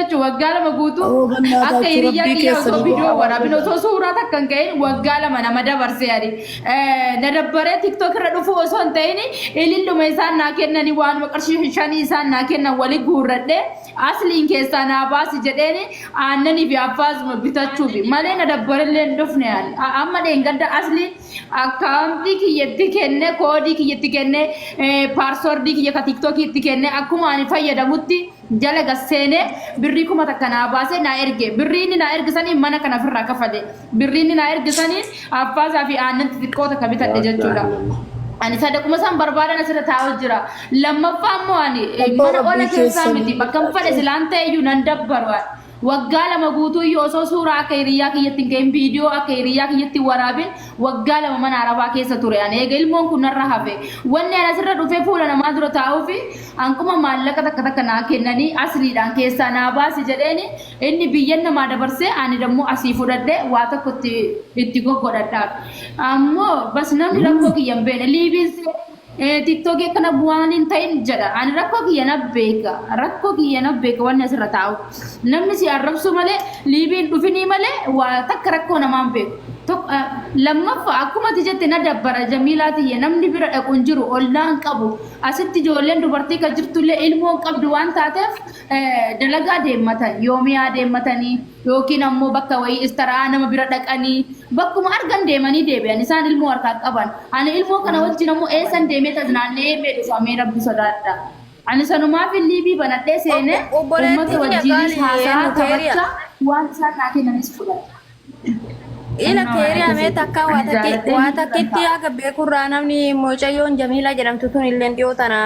jechuun waggaa 2 guutuu Oo akka bannaataachuu hiriyyaa rabbii kiyyaa osoo keessanii viidiyoo du'aa waraabin godha. osoo suuraa takka hin ka'in waggaa 2 nama dabarse ani. Na dabbaree TikTok irra dhufuu osoo hin ta'in ililluma isaan naa kennanii waanuma qarshii shanii isaan naa kennan wali guurradhe asliin keessaa naa baasi jedheeni aannanii fi affaasuma bitachuufi malee na dabbarellee hin dhufne ani. Amma dheengadda asliin akkaawuntii kiyyatti kenne, koodii kiyyatti kenne, paaswordii kiyya ka tiktokii itti kenne, akkuma ani fayyadamutti jala gasseene birrii 1000 naa baasee naa erge. Birrii inni naa erge saniin mana kana ofirraa kafale. Birrii inni naa erge saniin affaasaa fi aannan xixiqqoo takka bitadhe jechuudha. Ani sadaquma san barbaadan asirra taa'u jira. Lammaffaa immoo ani Abbaa mana ola rabbii keessaa keessanii miti bakka hin fedhe silaan ta'e iyyuu nan dabbaru ani. Waggaa 2 guutuu iyyuu osoo suuraa akka hiriyyaa kiyyatti hin ka'in, viidiyoo akka hiriyyaa kiyyatti hin waraabin waggaa 2 mana Arabaa keessa ture ani. Eega ilmoon kun narra hafe. Wanni ani asirra dhufee fuula namaa dura taa'uufi hanquma maallaqa takka takka naa kennanii asliidhaan keessaa naa baasi jedheeni inni biyyan namaa dabarsee ani dammoo asii fudhadhee waa tokko itti itti goggodhadhaaf. Ammoo bas namni rakkoo kiyya hin beekne. Liibiin Tiktookii akkana bu'aan hin ta'in jedha. Ani rakkoo kiyya na beeka. Rakkoo kiyya na beeka wanni asirra taa'u. Namni si arrabsuu malee liibiin dhufinii malee waa takka rakkoo namaan beeku. Lammaffaa akkuma ati jette na dabbara Jamiilaa tiyya namni bira dhaqu hin jiru ollaa hin qabu. Asitti ijoolleen dubartii kan jirtullee ilmoo hin qabdu waan taateef dalagaa deemmatan yoomiyaa deemmatanii yookiin ammoo bakka wayii istaraa nama bira dhaqanii bakkuma argan deemanii deebi'an isaan ilmoo harkaa qaban. Ani ilmoo kana wajjin ammoo eessan deemee taznaannee mee dhufa mee rabbi sodaadha. Ani sanumaaf liibii banadhee seenee Obboleettii uummata tiyya wajjiinis qaali haasaa eenyu keeriya. taphachaa waan isaan naa kennanis fudhadha. Ila Annaa keeriya mee akkasitti. takka waa Ani takki jaaladhee waa miti kan takkitti taa'u. haga beekurraa namni mucayyoon Jamiilaa jedhamtu tun illeen dhiyoo tana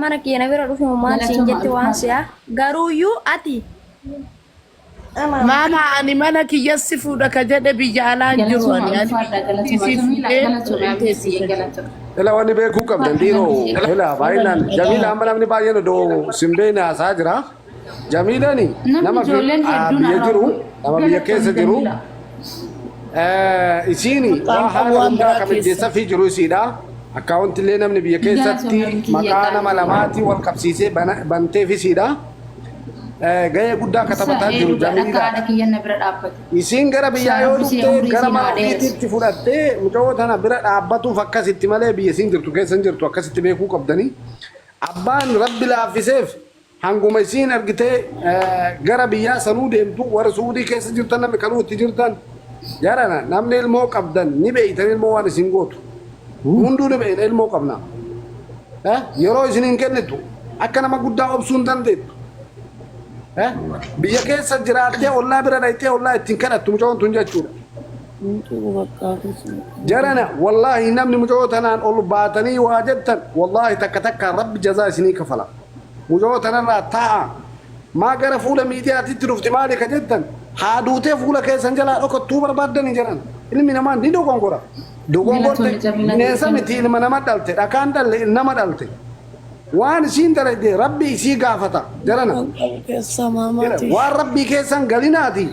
mana kiyya na bira dhufi maal siin Galatoma jette waan ulfaadha. si'a garuuyyuu ati Maama ani mana kiyya si fuudha ka jedhe biyya alaa hin jiru Galatoma ani. Ani ulfaadha biyyatti galatoma isii Jamiilaa fuudhee galatoma hin abdii teessisa. galatoma. Ila wanni beekuu qabdan dhiiroo ila baay'inaan Jamiila amma namni baay'een odoo sin beekne haasaa jira. Jamiilani Namni nama ijoolleen hedduun biyya har'a jiru nama biyya galatoomi keessa jiru Jamiilaa. Isiini Maqaan waa qabu haala waan hundaa biraa kan keessa. mijjeessafii jiru isiidha. Akkaawunti illee namni biyya keessatti Galatoomi abdii kiyya maqaa nama qaalii. lamaatiin wal qabsiisee banteef isiidha. Gahee guddaa akka Sa taphataa ee jiru dhugaadha akka haadha Jamiilaadha. kiyyan na bira dhaabbate. Isiin gara Sa biyyaa yoo rabbi si dhufte umrii gara siin mana haa dheeressu. ofiititti fudhattee mucayyoo tana bira dhaabbatuuf akkasitti malee biyya isiin jirtu keessa hin jirtu akkasitti beekuu qabdanii. Abbaan rabbi laaffiseef hanguma isiin argitee gara biyyaa sanuu deemtu warri Suudii keessa jirtan namni kanuu itti jirtan jarana namni ilmoo qabdan ni beeytan ilmoo waan isin gootu. Hunduu ni beeyna ilmoo qabna. Yeroo isin hin kennitu akka nama guddaa obsuu hin dandeettu. Biyya keessa jiraattee ollaa bira dhayxee ollaa ittiin kadhattu mucayoon tun jechuudha. Jarana wallaahi namni mucayoo tanaan ol baatanii waa jettan wallaahi takka takkaan rabbi jazaa isinii kafala. Mucayoo tanarraa taa'a. Maa gara fuula miidiyaatitti dhufti maali ka jettan haa duutee fuula keessan jalaa dhokattuu barbaaddanii jaran. Ilmi namaa ni dogongora. Dogongorte Galatoomi Jamiilaa bineensa miti ilma nama dhalte dhakaan dhalle nama dhalte. Waan isiin dalagde rabbi isii gaafata jarana. Maqaan qabu keessaa Jira. maamaati. Waan rabbii keessan galinaati.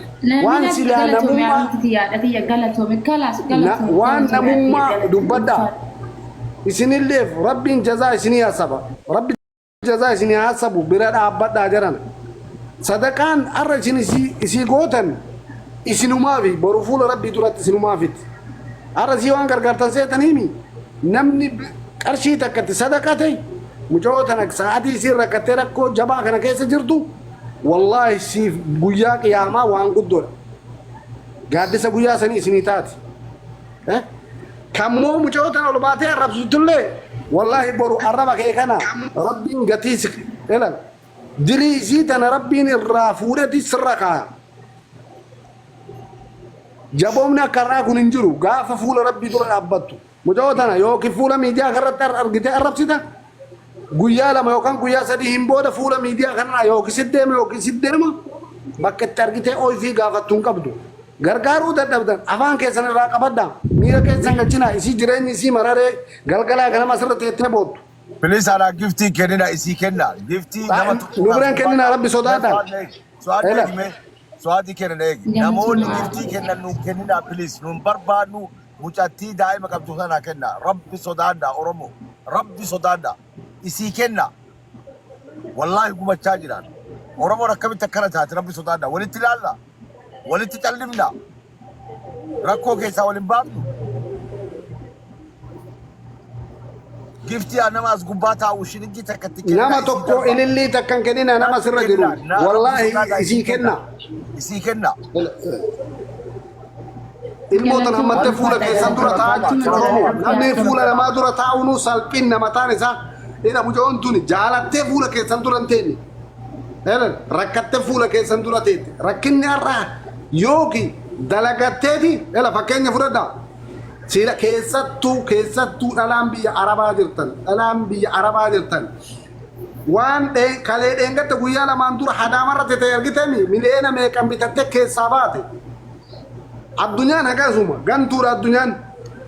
Waan Namni silaa galatoomi namummaa haadha tiyya haadha tiyya galatoomi kalaas na, galatoomi waan galatoomi haadha tiyya namummaa galatoomi dubbadhaa. ulfaadha. Isinilleef rabbiin jazaa isinii hasaba. Rabbi jazaa isinii hasabu bira dhaabbadhaa jarana. Sadaqaan har'a isin isii gootan isinumaafi boru fuula rabbii duratti isinumaafiti. Har'a isii waan gargaartan seetaniimi namni qarshii takka itti sadaqate mucayoo tana sa'aatii isiin rakkattee rakkoo jabaa kana keessa jirtu wallaahi siif guyyaa qiyaamaa waan guddoodha. Gaaddisa guyyaa sanii isinii taati. Eh? Kammoo mucayoo tana ol baatee arrabsitullee wallaahi boru arraba kee kana rabbiin gatii si elan dilii isii tana rabbiin irraa fuudheti sirra kaaya. Jaboomni akka har'aa kun hin jiru. Gaafa fuula Rabbii dura dhaabbattu. Mucayoo tana yookiin fuula miidiyaa kanarratti argitee arrabsita. Guyyaa 2 yookaan guyyaa 3 hin booda fuula miidiyaa kanarraa yookiin si deema yookiin si deema bakka itti argitee ooyifii gaafattu hin qabdu. Gargaaruu dadhabdan afaan keessan irraa qabadhaa. Miira keessan galchinaa isii jireenyi isii mararee galgalaa ganama asirra teettee boottu. Please anaa giftii kennina isii kenna. Giftii nama Nu bira hin kenninaa rabbi sodaadhaa. Su'aad Ela. eegi mee. Su'aadii kennan eegi. Namoonni giftii kennan nuun kenninaa please. Nuun barbaadnu mucattii daa'ima qabdu sana kenna. Rabbi sodaadhaa Oromoo. Rabbi sodaadhaa. Isii kenna. Wallaahi gubachaa jiraan. Oromoon akkamitti akkana taate rabbi sodaadha. Walitti ilaalla. Walitti callifna. Rakkoo keessaa wal hin baafnu. Giftii nama as gubbaa taa'u shilingii takka itti kennaa Nama isii tokko darba. ilillii takka hin kennina nama Natti sirra jiru. kennaa. Na rabbi Wallaahi sodaadhaa isii isii kenna. kenna. Isii kenna. Ilmoo tan hammattee fuula keessan dura taa'achuun Oromoo. Namni fuula namaa dura taa'uunuu salphinna mataan isaa. Ila mucoon tuni jaalattee fuula keessan dura hin teenye. Elan rakkattee fuula keessan dura teette. Rakkinni har'aa yookiin dalagatteeti ela fakkeenya fudhadhaa. Siila keessattuu keessattuu dhalaan biyya Arabaa jirtan dhalaan biyya Arabaa jirtan waan kalee dheengadda guyyaa lamaan dura hadaamarra tete argitemi miliyoona meeqan bitattee keessaa baate. Addunyaan hagasuma gantuudha addunyaan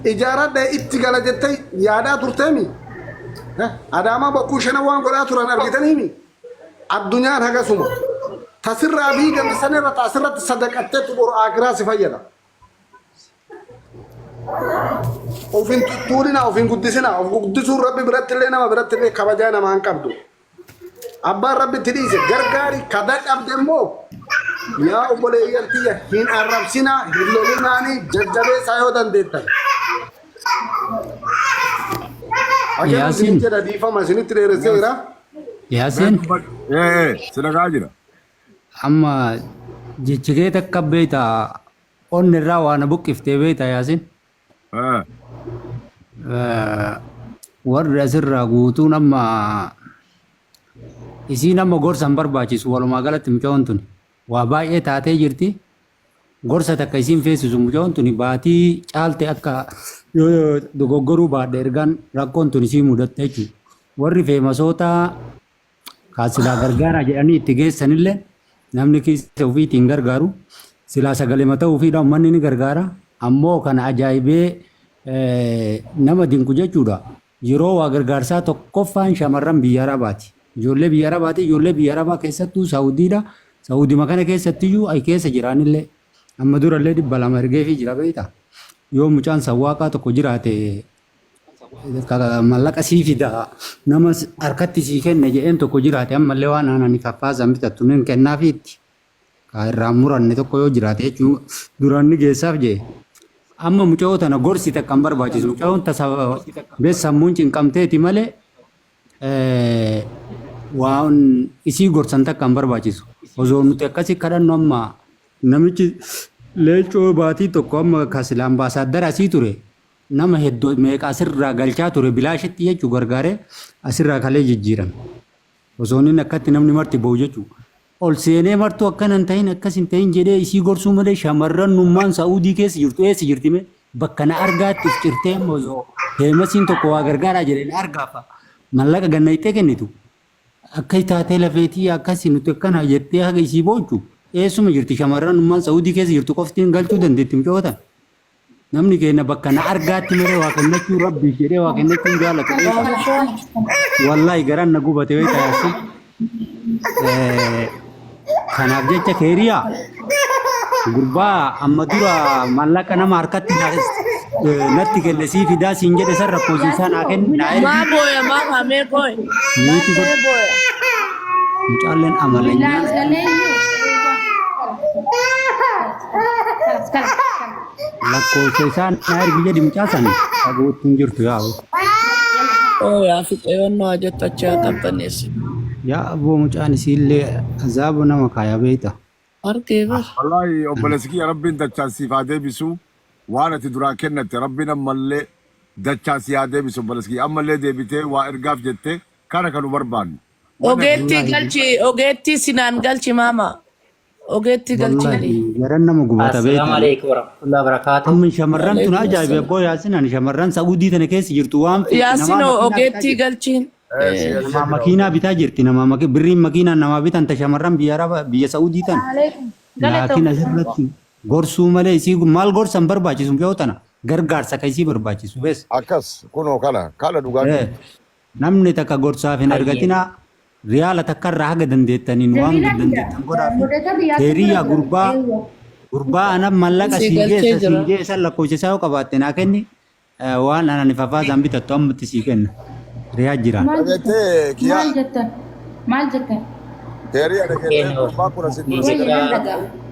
ijaaradha itti gala jettee yaadaa turteemi. Adaamaa bokkuu shanan waan godhaa turan argitaniimi. Addunyaan hagasuma. Tasirraa biigamte sanirra taasirratti sadaqatteetu boru aakiraa si fayyada. Of hin tuttuulinaa, of hin guddisinaa. Of guddisuun rabbi biratti illee nama biratti illee kabajaa namaa hin qabdu. Abbaan rabbi itti dhiise gargaari ka dadhabde immoo yaa obboleeyyan tiyya hin arrabsinaa, hin lolinaanii jajjabeessaa yoo dandeettan. Akkanuma isin Yaasiin, jedha dhiifama isinitti dheeresseera. Yaasiin, Ee, si dhagaa jira. amma jechi kee takka beekta onni irraa waa na buqqiftee beekta Yaasiin. Warri asirraa guutuun amma isiin amma gorsa hin barbaachisu walumaa galatti mucayoon tuni waa baay'ee taatee jirti. Gorsa takka isiin feesisu mucayoon tuni baatii caalte akka yoo dogoggoruu baadhe ergaan rakkoon tuni isii mudatte jechuudha. Warri feemasootaa Kaa silaa gargaaraa jedhanii itti geessanillee namni kiisa ofiitiin gargaaru silaa sagalema ta'uufiidha ummanni ni gargaara. Ammoo kana ajaa'ibee nama dinqu jechuudha. Yeroo waa gargaarsaa tokkoffaan shamarran biyya Arabaati. Ijoollee biyya Arabaati. Ijoollee biyya Arabaa keessattuu Saawudiidha. Saawudima kana keessattiyyuu ay keessa jiraanillee amma durallee 200 ergeefii jira beektaa. Yoo mucaan sawwaaqaa tokko jiraate mallaqa sii fida nama harkatti sii kenne jedheen tokko jiraate ammallee waan aanani faffaasaan bitattu nin kennaafi itti kaa irraa muranne tokko yoo jiraate jechuun duraan ni geessaaf jee amma mucayoo tana gorsi takka hin barbaachisu mucayoon tasa bees sammuun cinqamteeti malee waan isii gorsan takka hin barbaachisu osoo nuti akkasi kadhannu amma namichi leencoo baatii tokko amma kasila ambaasaaddara asii ture Nama heddu meeqa asirraa galchaa ture bilaashitti jechu gargaaree asirraa kalee jijjiirame. Osoo inni akkatti namni marti ba'u jechu. Ol seenee martuu akkana hin ta'in akkas hin ta'in jedhee isii gorsuu malee shamarran nummaan Sa'uudii keessa jirtu eessa jirti mee bakka na argaatti of cirtee amma osoo heemasiin tokko waa gargaaraa jedhee na argaafa mallaqa gannayxee kennitu. Akka taatee lafeetii akkasi nuti akkana jettee haga isii boochu eessuma jirti shamarran nummaan Sa'uudii keessa jirtu qoftiin galchuu dandeetti mucoo tana. Namni keenya bakka na argaatti malee waa kennachuu rabbiif jedhee waa kennachuu hin jaalatu beekaa. Wallaahi garaan na gubate wayii taasise. Kanaaf jecha keeriyaa gurbaa amma dura maallaqa nama harkatti natti kenne sii fidaa siin jedhe san rakkoofsi isaa naa kenni naa ergi. Maa booya maa hamee kooy. Niiti Hamee godhu. booya. Mucaalleen amalanyaa. Lakkoofsa isaa naa ergi jedhi mucaa sana fagootti hin jirtu yaa aboo. Oo yaa fixee wannoo haa jettu achi haa qabbaneessi. Yaa aboo mucaan isiillee azaaba nama kaaya beeyta. Argee bar. Wallaahi obboleessi kiyya rabbiin dachaan siif haa deebisu waan ati duraan kennatte rabbiin ammallee dachaan si haa deebisu obboleessi kiyya ammallee deebitee waa ergaaf jette kana kan nu barbaannu. Wanni ati Ogeettii Wallaahi galchi ogeettii sinaan galchi maama. Ogeettii Wallaahi galchini. garan nama gubata Assalaamu beektaa. alaikum warahmatullahi wabarakatuh. Amma shamarran tun Waalaikum ajaa'iba assalam. abboo Yaasin ani shamarran Sa'uudii tana keessa jirtu waan feete namaa Yaasinoo makiinaa bitaa ogeettii jirti. galchiin. Eh, si Eh, galchee Namaa jira makiinaa ogeettii. bitaa jirti namaa birriin makiinaan namaa bitan ta shamarran biyya Araba biyya Sa'uudii tana. Laakiin asirratti gorsuu malee isii maal gorsa hin barbaachisu yoo tana gargaarsa ka isii barbaachisu bees. Akkas kunoo kana kana dhugaa Eh, keeti. Namni takka gorsaaf hin Hayyee. argatinaa riyaala takka irraa haga dandeettaniin waan Jamiilaa fida. dandeettan godhaafi. Moderator Yaasin bira Keeriyyaa jira. gurbaa Eeywa. gurbaa ana mallaqa Si sii galchee geessa jira. siin geessa lakkoofsa isaa yoo qabaatte naa kenni waan anani fafaasaan bitattu ammatti sii kenna. Riyaa jiraan. Maal jettan? Dhageettee kiyyaa Maal jettan? Maal jettan? Teerii dhageessee Eenyu gurbaa kun asin dura si Wayya nan gargaara. dhaga'a.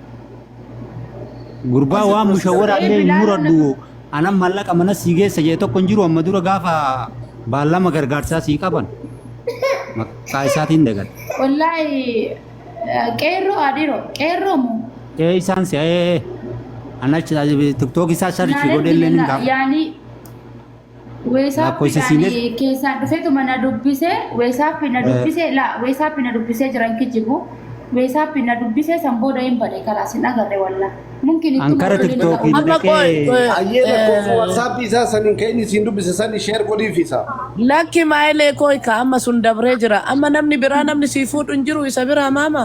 Gurbaa Asin waan dura si mushawwara Ee illee hin Bilaal muradhu anan mallaqa mana sii geessa jee tokko hin jiru amma dura gaafa baallama gargaarsaa sii qaban maqaa isaatiin dagadha. Wallaahi qeerroo adiro qeerroo moo Ee isaan si ee anachi tiktook isaa sarchi naan godhe illee ergine ni la gaafa. yaani Lakkoofsa weesaappiidhaan siinee keessaan dhufeetuma na dubbise weesaappi na dubbise la weesaappi na dubbisee jiran kijibu weesaappi na dubbisee san booda hin bade kalaas hin agarre walla mumkin ittuma ankara waliin ta'uu tiktookiin Amma qoy dhaqee Ayyee lakkoofsa WhatsApp isaa saniin kan inni siin dubbise sani share godhiif isa. Lakki maayilee kooy ka amma sun dabree jira. Amma namni biraa namni sii fuudhu hin jiru isa biraa maama.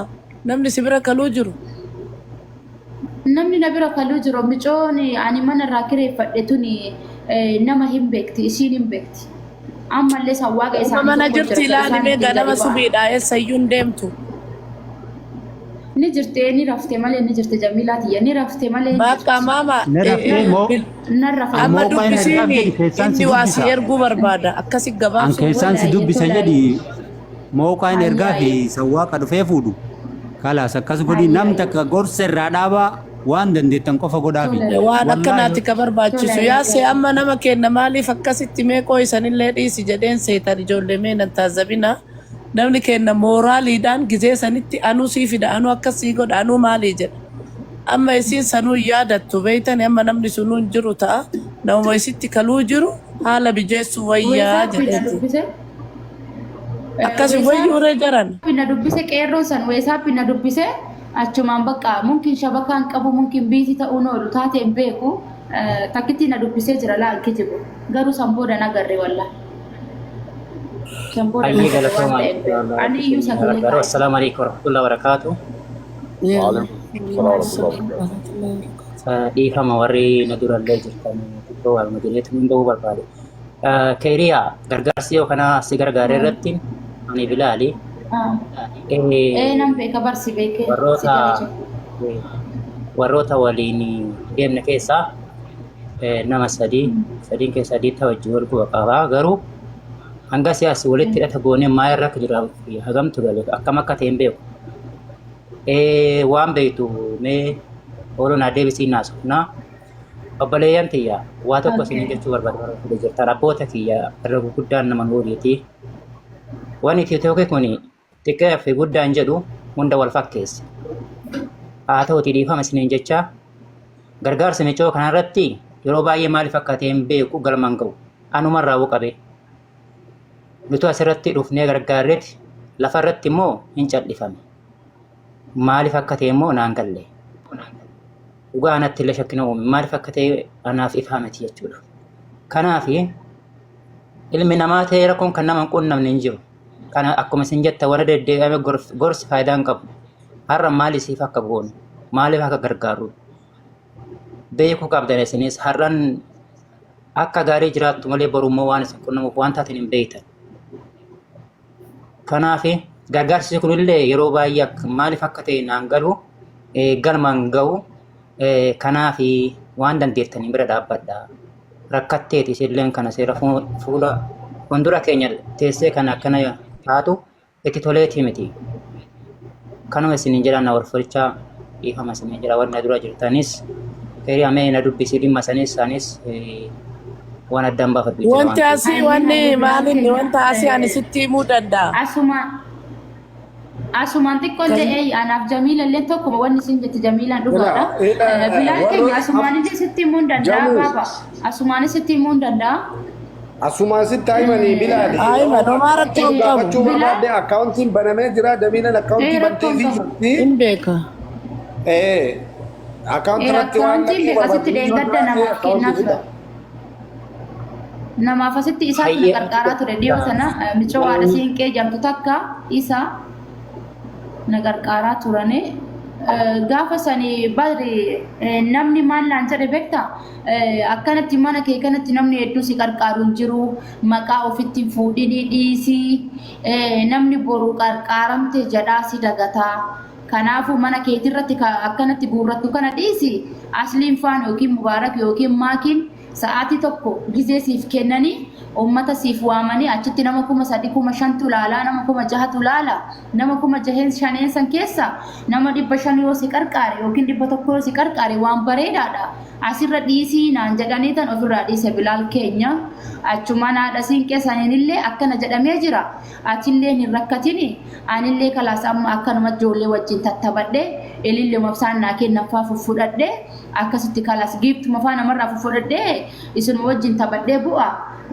Namni si bira kaluu jiru. Namni na bira kaluu jiru micoon ani mana irraa kireeffadhe tuni nama hin beekti isiin hin beekti. Ammallee san waaqa Amma isaanii mana tokko jirti jira ilaali isaan mee ittiin ganama gadi ba'an. subiidha eessayyuu hin deemtu. Ni jirti ni rafte malee ni jirti Jamiilaa tiyya ni rafte malee ni Bakka jirti. maama ni raftee moo Nan rafa amma moo qaayina ergaaf dubbisiini jedhi keessaan si inni waa si dubbisa. erguu barbaada akkasi An gabaabsuu keessaan si Tolaaye dubbisa tolaaye. jedhi mooqaan ergaa fi Hayyaaye sawwaaqa dhufee fuudhu. Kalaas akkas godhi nam hayyaaye takka gorsa irraa dhaabaa waan dandeettan qofa godhaafi. tolaaye waan Wallaahi akkanaati ka barbaachisu tolaaye yaase amma nama kenna maaliif akkasitti meeqoo isanillee dhiisi jedheen seetan ijoollee mee nan taazabina namni kenna mooraaliidhaan gizee sanitti anuu sii fida anuu akkas sii godha anuu maalii jedha amma isiin sanuu hin yaadattu beeytani amma namni sunuu hin jiru ta'a namuma isitti kaluu jiru haala mijeessuu wayyaa Weesaappi na jedheeti dubbise akkasi wayyuuree jaran weesaappi na dubbise qeerroon san weesaappi na dubbise achumaan bakka mumkin shabakaan qabu mumkin biisii ta'uun oolu taate hin beeku takkitti na dubbisee jira laa kijibu garuu san booda na agarre wallaa san booda na Hayyee agarre waan galatoomaa ta'e hin beeku jechuudha. ani iyyuu sagalee Gargaaru. kaa'e. Assalaamu alaikum warahmatullahi wabarakatuh. Waalaikum salaam warahmatullahi wabarakatuh. Dhiifama warri na durallee jirtan xiqqoo waanuma jedheetu hin ba'uu barbaade. Keeriyaa gargaarsi yoo kana si gargaare irratti ani bilaali. Ee nan beeka barsi beekee si Warroota galee jira. warroota waliin deemne keessaa nama sadii sadiin keessaa sadiitti wajjin wal quba qabaa garuu hanga siyaas walitti hidhata goonee maa irra akka jiru hagamtu gale akkam akka ta'e hin beeku. Waan beektu mee ooluu naa deebisii naasofnaa. Obboleeyyan tiyya waa tokko isin Okay. jechuu barbaadu barbaadu jirtan abboota kiyya irra guguddaan nama nuuriiti. Wanni tiitookii kun xiqqaa fi guddaan jedhu hunda wal fakkeessa. Haa ta'uti dhiifama isiniin jecha gargaarsi micoo kanarratti yeroo baay'ee maaliif akka ta'e hin beeku galmaan ga'u. Anumarraa buqabe. Nuti asirratti dhufnee gargaarreeti lafarratti immoo hin cal'ifame. Maaliif akka ta'e immoo naan galle. Dhugaa anatti illee shakkina uume maaliif akka ta'e anaaf ifaa miti jechuudha. Kanaaf ilmi namaa ta'ee rakkoon kan nama hin qunnamne hin jiru. Kana akkuma isin jetta warra deddeebi'ame gorsi faayidaa hin qabu. Har'a maaliif akka goonu maaliif akka gargaarru beekuu qabdan isinis har'an akka gaarii jiraattu malee borummoo waan isin qunnamuuf waan taateen hin beektan. Kanaaf gargaarsi kunillee yeroo baay'ee maaliif akka ta'e naan galu galmaan ga'u kanaaf waan dandeettanii bira dhaabbadha. Rakkatteeti isilleen kana seera fuula fuuldura keenya teessee kan akkana taatu itti toleeti miti. Kanuma isiniin jedha na warfolchaa dhiifama isiniin jedha warri na dura jirtanis hiriyaa mee na dubbisi dhimma sanis anis waan addaan baafadhu jira waan Wanti ta'eef. asii Ayyee wanni hayyee bilaan maalinni keenya wanta asii ani sitti himuu danda'a. asuma asumaan xiqqoon jedhee anaaf Jamiila illee tokkuma wanni isin jette Jamiilaan dhugaadha. Ila Bilaan keenya warra asumaan illee sitti himuu hin danda'a Jamuu baaba. Asumaan sitti himuu hin danda'a. asumaan sitti himanii bilaali. Ayima nomaa rakkoo hin qabu. Gaafachuu Bilaan barbaadde akkaawuntiin banamee jira Jamiilaan akkaawuntii rakkoo bantee hin fi qabu. jirti. Hin beeka. Akkaawuntii irratti waan Akkaawuntiin dhaquu beeka asitti barbaadde yoo dheengadda jiraate namaaf kennaa akkaawuntii ture. fida. Namaaf asitti isaatu na Hayyee qarqaaraa ture dhiyoo sana micoo haadha siinqee jedhamtu takka isa na qarqaaraa turane. Gaafa sani bari namni maal naan jedhe beektaa akkanatti mana kee kanatti namni hedduu si qarqaaru hin jiru maqaa ofitti hin fuudhinii dhiisii namni boru qarqaaramte jedhaa si dagataa. Kanaafuu mana keetirratti akkanatti guurrattu kana dhiisi asliin faan yookiin mubaarak yookiin maakiin Sa'aatii tokko gizee siif kennanii ummata siif waamanii achitti nama 3000 5000tu laalaa nama 6000tu laala nama 6000n shaneen san keessa nama 500 yoo si qarqaare yookiin 100 yoo si qarqaare waan bareedaadha. Asirra dhiisii naan jedhanii tan ofirraa dhiise Bilaal keenya. Achumaan haadha siinqee saniinillee akkana jedhamee jira. Atilleen hin rakkatini anillee kalaas amma akkanuma ijoollee wajjin tattabadhe ililluma isaan naa kennan faa fuffudhadhe akkasitti kalaas giiftuma faa namarraa fuffudhadhe isinuma wajjin taphadhee bu'a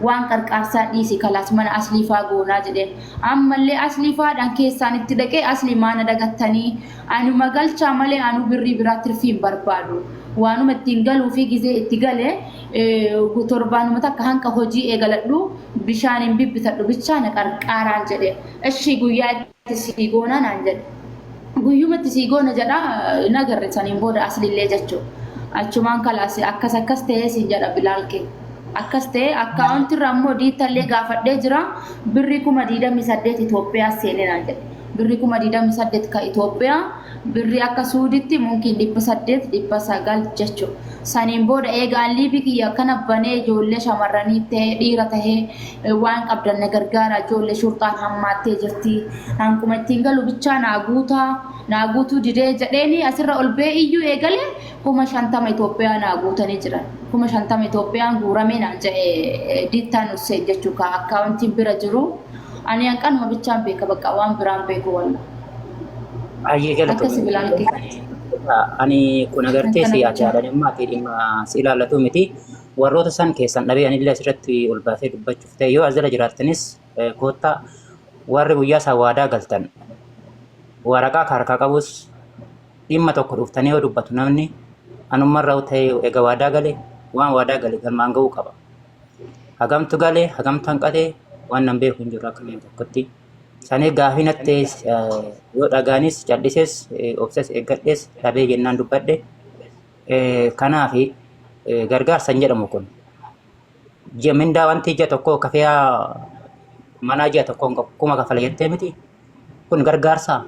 waan qarqaarsaa dhiisi kalaas mana aslii faa goonaa jedheen. Ammallee aslii faadhaan keessaan itti dhaqee aslii maa na dagattanii anuma galchaa malee anuu birrii biraa tirfii hin barbaadu. Waanuma ittiin galuu fi gizee itti gale torbaanuma takka hanqa hojii eegaladhu bishaan hin bibbitadhu bichaa na qarqaaraan jedhe. Eshi guyyaa itti sii goonaa naan jedhe. Guyyuma itti sii goona jedha hin agarre saniin booda aslillee jechuu. Achumaan kalaas akkas akkas ta'ee siin jedha Bilaal kee. Akkas ta'ee akkaawunti irraa immoo diittallee gaafadhee jira birrii 28,000 Itoophiyaa seenee naan jedhe. Birrii 28,000 ka Itoophiyaa birrii akka Suuditti mumkin 800 900 jechu. Saniin booda eega an liivi kiyya akkana banee ijoollee shamarranii ta'ee dhiira tahee waan qabdan na gargaara ijoollee shurxaan hammaattee jirti hanquma ittiin galu bichaa naa guutaa naa guutuu didee jedheeni asirra ol ba'ee iyyuu eegale 50,000 Itoophiyaa naa guutanii jiran. 50,000 Itoophiyaan guuramee naan jedhe Diittaan Husseen jechuu ka akkaawuntiin bira jiru. Ani hanqanuma bichaan beeka bakka waan biraan beeku walla. Baay'ee Akkasi galatoomi. Bilaal kee. Ani kun agartee Hanqana si bichaa. yaadaan fi dhimma si ilaallatu miti. Warroota san keessan dhabee anillee asirratti ol baasee dubbachuuf ta'e yoo as jala jiraattanis koottaa warri guyyaa isaa waadaa galtan waraqaa ka harkaa qabus dhimma tokko dhuftanii yoo dubbatu namni anummarraa ta'e eega waadaa gale waan waadaa gale galmaan ga'uu qaba. Hagamtu gale hagamtu hanqate waan nan beeku hin jiru akka nama tokkotti. Sanii gaafii natti yoo dhagaanis callises obses eeggadhes dhabee jennaan dubbadhe. Kanaaf gargaarsa hin jedhamu kun. Ji'a mindaa wanti ji'a tokko kafeyaa manaa ji'a tokko kuma kafala jettee miti. Kun gargaarsa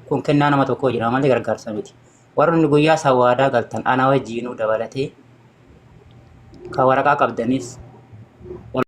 kun kennaa nama tokkoo jedhama malee gargaarsa miti. Warri guyyaa isaa waadaa galtan ana wajjiinuu dabalatee ka waraqaa qabdanis